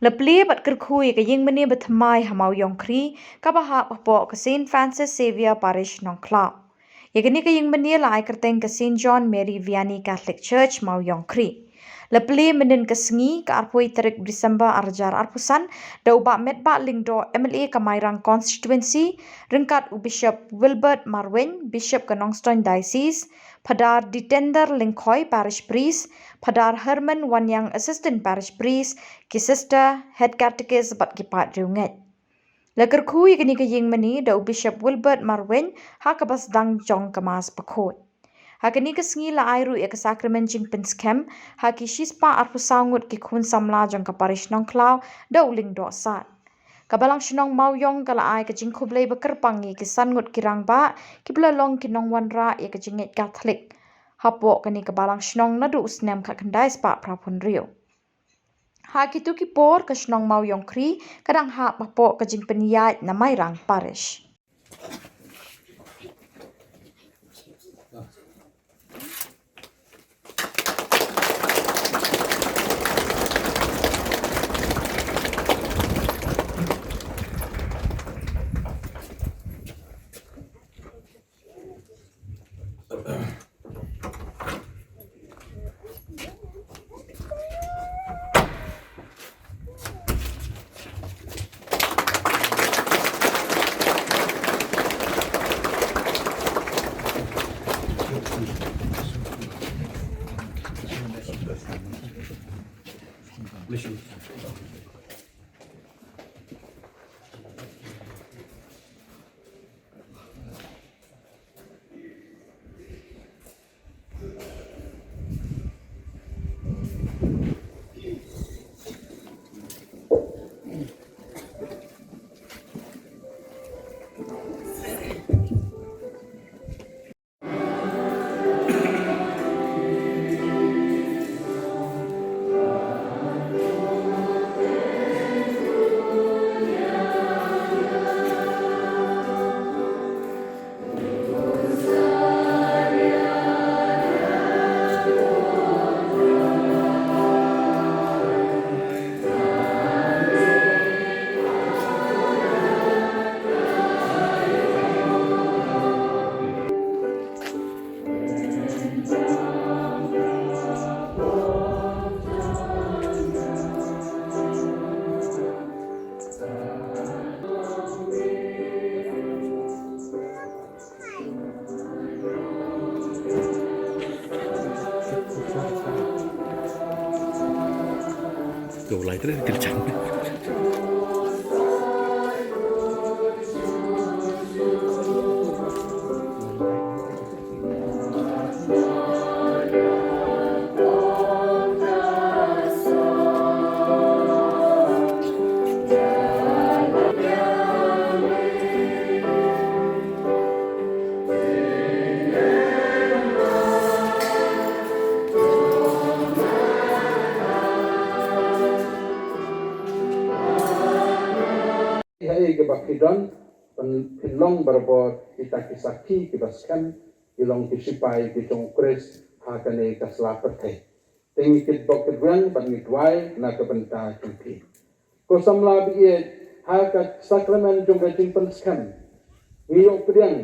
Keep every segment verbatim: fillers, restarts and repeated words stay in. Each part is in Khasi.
La plie bad kyrkhu ïa ka ïingmane bathymmai ha Mawïong Khri, kaba hap hapoh ka Saint Francis Xavier Parish Nongkhlaw. Ïa kane ka ïingmane la ai kyrteng ka Saint John Mary Vianney Catholic Church, Mawïong Khri. La plie mynhynnin ka sngi, ka arphew tarik December arhajar arphew san, da u Bah Metbah Lyngdoh, M L A ka Mairang Constituency, ryngkat u Bishop Wilbert Marwein, Bishop ka Nongstoiñ Diocese, Phadar Ditender Lyngkhoi, Parish Priest, Phadar Herman Wanniang, Assistant Parish Priest, ki Sister, Head Catechist bad ki paid riewngeit. La kyrkhu ïa kane ka ïingmane da u Bishop Wilbert Marwein ha kaba sdang jong ka Mass Bakhuid. Ha kane ka sngi la ai ruh ïa ka Sakramen Jingpynskhem ha ki shispah arphew saw ngut ki khun samla jong ka Parish Nongkhlaw da u Lyngdoh Sad. Ka Balang Shnong Mawïong ka la ai ka jingkhublei bakyrpang ïa ki san ngut ki rangbah kiba la long ki nongwanrah ïa ka jingngeit Katholik hapoh kane ka Balang Shnong naduh u snem khatkhyndai spah phra phew hynriew. Ha kito ki por ka shnong Mawïong Khri ka dang hap hapoh ka jingpynïaid na Mairang Parish. Kau lai terus kencang. Ïa, ïa kiba phi don, phin, phin long barabor kita ki sakhi kiba skhem, ki long ki sipai ki jong U Khrist ha kane ka sla pyrthei. Te ngi kit bok kit weng bad ngi duwai na ka bynta jong phi. Ko samla baieit, ha ka sakramen jong ka jingpynskhem ngi ïoh pdiang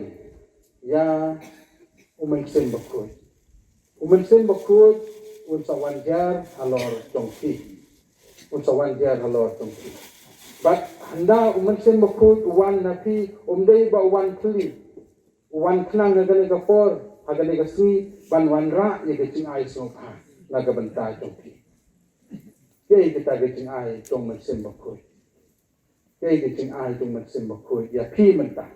ïa U Mynsiem Bakhuid. U Mynsiem Bakhuid un sa wan hiar halor jong phi. Un sa wan hiar halor jong phi. Bad hynda U Mynsiem Bakhuid u wan na phi, um dei ba u wan thylli. U wan khnang ha kane ka por, ha kane ka sngi, ban wanrah ïa ka jingai sngewbha na ka bynta jong phi. Kaei kata ka jingai jong U Mynsiem Bakhuid? Kaei ka jingai jong U Mynsiem Bakhuid ïa phi mynta?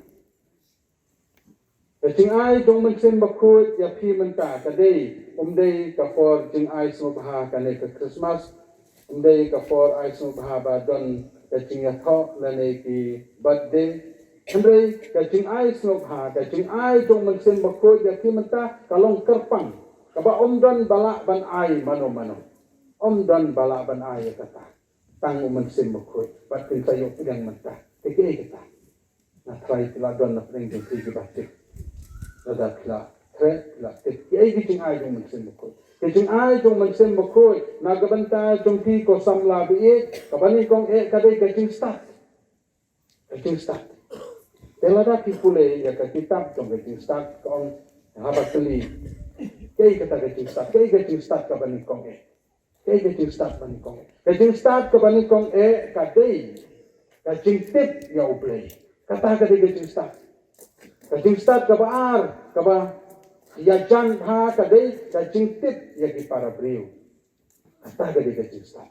Ka jingai jong U Mynsiem Bakhuid ïa phi mynta ka dei, um dei ka por jingai sngewbha kane ka Christmas, um dei ka por ai sngewbha ba don ka jingïathoh lane ki birthday. Hynrei ka jingai sngewbha, ka jingai jong U Mynsiem Bakhuid ïa phi mynta ka long kyrpang, kaba um don ba lah ban ai mano mano. Um don ba lah ban ai ïa kata. Tang U Mynsiem Bakhuid, bad phin sa ïoh pdiang mynta. Te kaei kata? Nga tharai phi la don na pdeng jong phi kiba tip. Lada phi la threh, phi la tip, kaei ka jingai jong U Mynsiem Bakhuid? Ka jingai jong u Mynsiem Bakhuid na ka bynta jong phi ko samla baieit, kaba nyngkong eh ka dei ka jingstad. Ka jingstad. Te lada phi pule ïa ka kitab jong ka jingstad, ka ong, haba kylli, kaei kata ka jingstad, kaei ka jingstad kaba nyngkong eh. Kaei ka jingstad ba nyngkong eh. Ka jingstad kaba nyngkong eh ka dei ka jingtip ïa U Blei. Kata ka dei ka jingstad. Ka jingstad kaba ar, kaba ïajan bha ka dei ka jingtip ïa ki para briew. Kata ka dei ka jingstad.